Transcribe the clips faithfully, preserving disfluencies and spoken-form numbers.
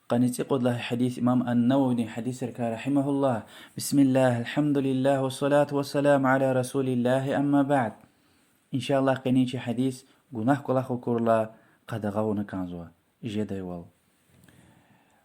Къанни цӀикьуд лагьай гьадис имам ан-Нававидин гьадисрикай, رحمه الله. بسم الله، الحمد لله، والصلاة والسلام على رسول الله، أما بعد. Иншаллагь, къенин чи гьадис гунагь кӀвалах акурла къадагъа авуна кӀанзава, жедайвал.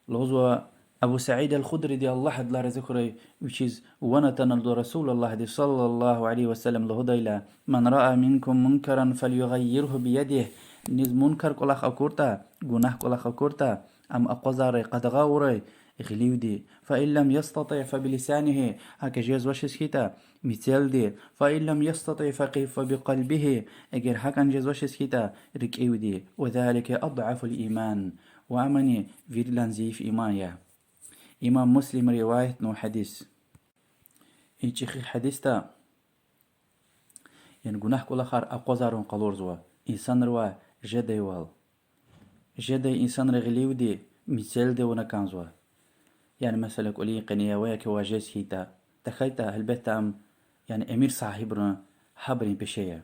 Лугьузва Абу Саид аль-Худриди, Аллагь адалай рази хьурай, вичиз ван атана лугьузва Расулуллагьди صلى الله عليه وسلم лугьудайла: من رأى منكم منكرا فليغيره بيده. Низ мункар кӀвалах акуртӀа, гунагь кӀвалах акуртӀа, ам акъвазарай, къадагъа авурай гъиливди. فإن لم يستطع فبلسانه, гьакӀ жезвачиз хьайитӀа, мецелди. فإن لم يستطع فق-، فبقلبه, эгер гьакӀни жезвачиз хьайитӀа, рикӀивди. وذلك أضعف الإيمان. Ва ам ини виридалай зайиф иман я. Имам Муслима риваятнавай гьадис. И чӀехи гьадисда, яни гунагь кӀвалахар акъвазарун къалурзава инсанривай жедайвал. Жедай инсанрин гъиливди, мецелди авуна кӀанзава. Яни, месела, кӀвалин къене я ва я ки ваз жез хьайитӀа, тахьайтӀа, гьелбетда, ам, яни эмир сагьибрин, гьабурун пеше я.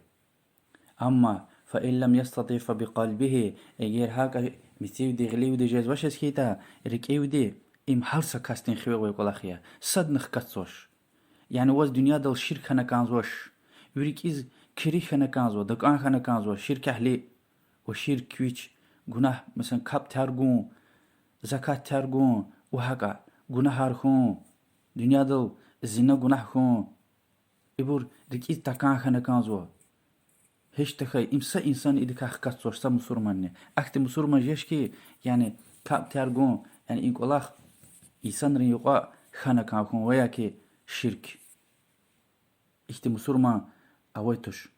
Амма فإن لم يستطع فبقلبه, эгер гьакӀ мецевди, гъиливди жезвачиз хьайитӀа, рикӀивди, им гьар са касдин хиве авай кӀвалах я, садни хкатзавач. Яни ваз дуьньядал ширк хьана кӀанзавач, ви рикӀиз кирих хьана кӀанзава, дакӀан хьана кӀанзава ширк эгьли, ва ширк вич, гунагь, месела, капӀ тергун, закат тергун ва гьакӀа гунагьар хьун, дуьньядал зина гунагь хьун, ибур рикӀиз такӀан хьана кӀанзава. Гьич тахьай им са инсан идакай хкатзавач, са мусурманни. Ахьтин мусурман жеч хьи, яни капӀ тергун, яни и кӀвалах инсанрин юкьва хьана кӀан хьун ва я ки ширк. Ихьтин мусурман авай туш.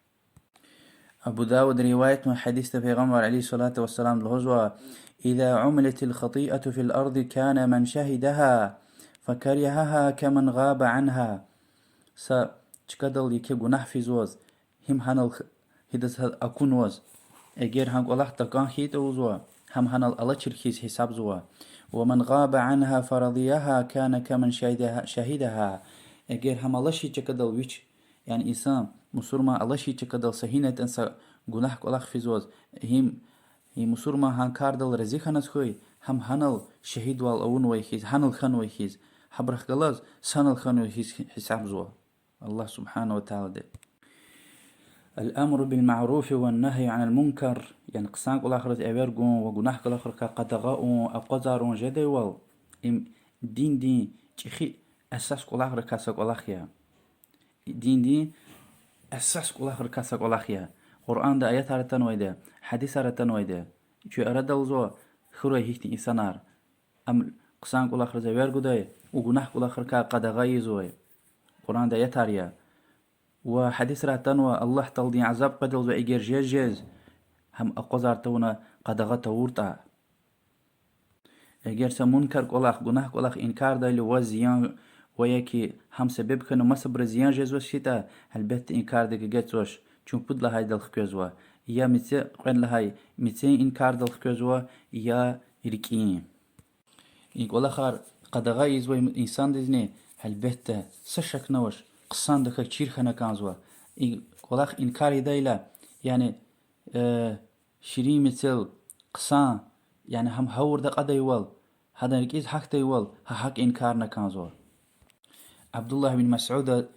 Абу Давуда риваятнавай гьадисда Пайгъамбар عليه الصلاة والسلام лугьузва: إذا عملت الخطيئة في الأرض كان من شهدها فكرهها كمن غاب عنها. Са чкадал еке гунагь физваз, гьим гьанал х-, гьидаз гьа-, акунваз, эгер гьа кӀвалах такӀан хьайитӀа, лугьузва, гьам гьанал алачир хьиз гьисабзава. ومن غاب عنها فرضيها كان كمن شهدها، شهدها. Эгер гьам алачир чкадал вич, яни инсан, мусурман алачир чкадал са гьинатӀани са гунагь кӀвалах физваз, гьим, и мусурман гьа кардал рази хьаназ хьуй, гьам гьанал шагьидвал авунвай хьиз, гьанал хьанвай хьиз, гьабурухъ галаз санал хьанвай хьиз гьисабзава Аллагь سبحانه وتعالىди. الأمر بالمعروف والنهي عن المنكر, яни хъсан кӀвалахриз эвер гун ва гунагь кӀвалахрикай къадагъа авун, акъвазарун жедайвал, им диндин чӀехи асас кӀвалахрикай са кӀвалах я. Диндин асас кӀвалахрикай са кӀвалах я. Къуръанда аятар атанвайди, гьадисар атанвайди. Чуьн арадал лугьузва хьурай гьихьтин инсанар. Ам хъсан кӀвалахриз эвер гудай ва гунагь кӀвалахрикай къадагъа ийизвай. Къуръанда аятар я. Ва гьадисра атанва, Аллагь Тааладин азаб къведалзава эгер жез-жез гьам акъвазар тавуна къадагъа тавуртӀа. Эгер са мункар кӀвалах, гунагь кӀвалах инкардайла ваз зиян ва я ки гьам себеб хьана масабуруз зиян жезваз хьайитӀа, гьелбетда, инкардик эгечӀзавач, чун пуд лагьайдал хквезва: я мецел, кьвед лагьай мецел инкардал хквезва, я рикӀин. И кӀвалахар къадагъа ийизвай инсандизни, гьелбетда, са шакни авач, хъсандаказ чир хьана кӀанзава. И кӀвалах инкар ийидайла, яни, э, ширин мецел хъсан, яни гьам гъавурда кьадайвал, гьадан рикӀиз гьахьдайвал, гьа гьакӀ инкарна кӀанзава. Абдуллагь бин Масуда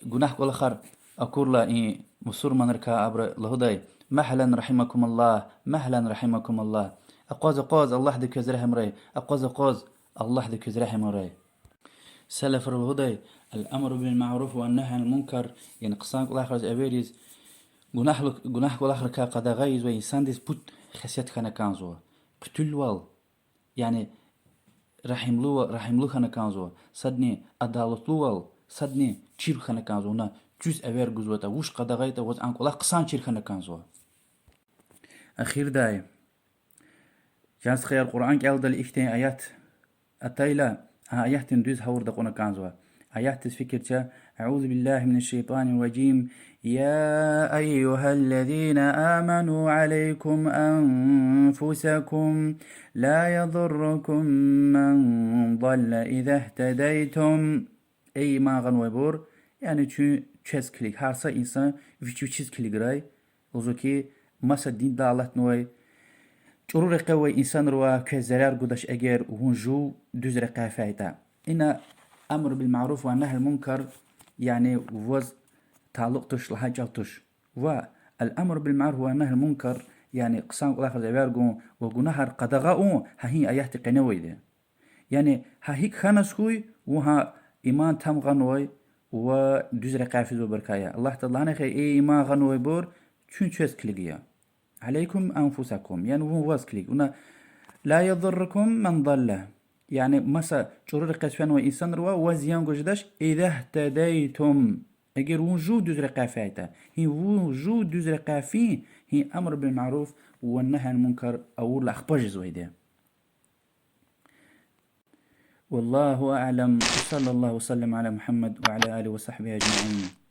гунагь кӀвалахар акурла и мусурманрикай абуру лугьудай: مهلا رحمكم الله، مهلا رحمكم الله. Акъваз, акъваз, Аллагьди квез регьимрай, акъваз, акъваз, Аллагьди квез регьимрай. Салафри лугьудай: الأمر بالمعروف والنهي عن المنكر, яни хъсан кӀвалахриз эвериз, гунагьлу-, гунагь кӀвалахрикай къадагъа ийизвай инсандиз пуд хесет хьана кӀанзава: хъуьтуьлвал, яни регьимлу-, регьимлу хьана кӀанзава, садни адалатлувал, садни чирк хьана кӀанзава. Вуна дуьз эвер гузватӀа, вуч къадагъа ятӀа, ваз а кӀвалах хъсан чир хьана кӀанзава. Эхирдай, чан стхаяр, Къуръан кӀелдайла ихьтин аят атайла, а аятдин дуьз гъавурда кьуна кӀанзава. Аятдиз фикир це: أعوذ بالله من الشيطان الرجيم. يا أيها الذين آمنوا عليكم أنفسكم لا يضركم من ضل إذا اهتديتم. Эй иман гъанвайбур, яни чуьн, чвез килиг, гьар са инсан вич-вичиз килиграй, лугьузва ки, маса диндал алатнавай, ЧӀуру рекье авай инсанривай квез зарар гудач, эгер вун жув дуьз рекьяй фейитӀа. Ина амр бил маъруф ва нагьй анил мункар, яни ваз талукь туш, лагьай чӀал туш. Ва ал-амр бил маъруф ва нагьй анил мункар, яни хъсан кӀвалахриз эвер гун ва гунагьар къадагъа авун, гьа и аятдин къене авайди. Яни гьа гьикӀ хьаназ хьуй, вун гьа иман тамам гъанвай ва дуьз рекьяй физвайбурукай я. Аллагь Таалади лагьана хьи: эй иман гъанвайбур, чун чвез килиг я. عليكم أنفسكم, яни вун ваз килиг. Вуна لا يضركم من ضل, яни маса чӀуру рекье фенвай инсанривай ваз зиян гуз жедач, إذا اهتديتم, эгер вун жув дуьз рекьяй фейитӀа. Гьи вун жув дуьз рекьяй фин, гьи амр бил маъруф ва нагьй анил мункар авурла ахпа жезвайди. والله أعلم، وصلى الله وسلم على محمد وعلى آله وصحبه أجمعين.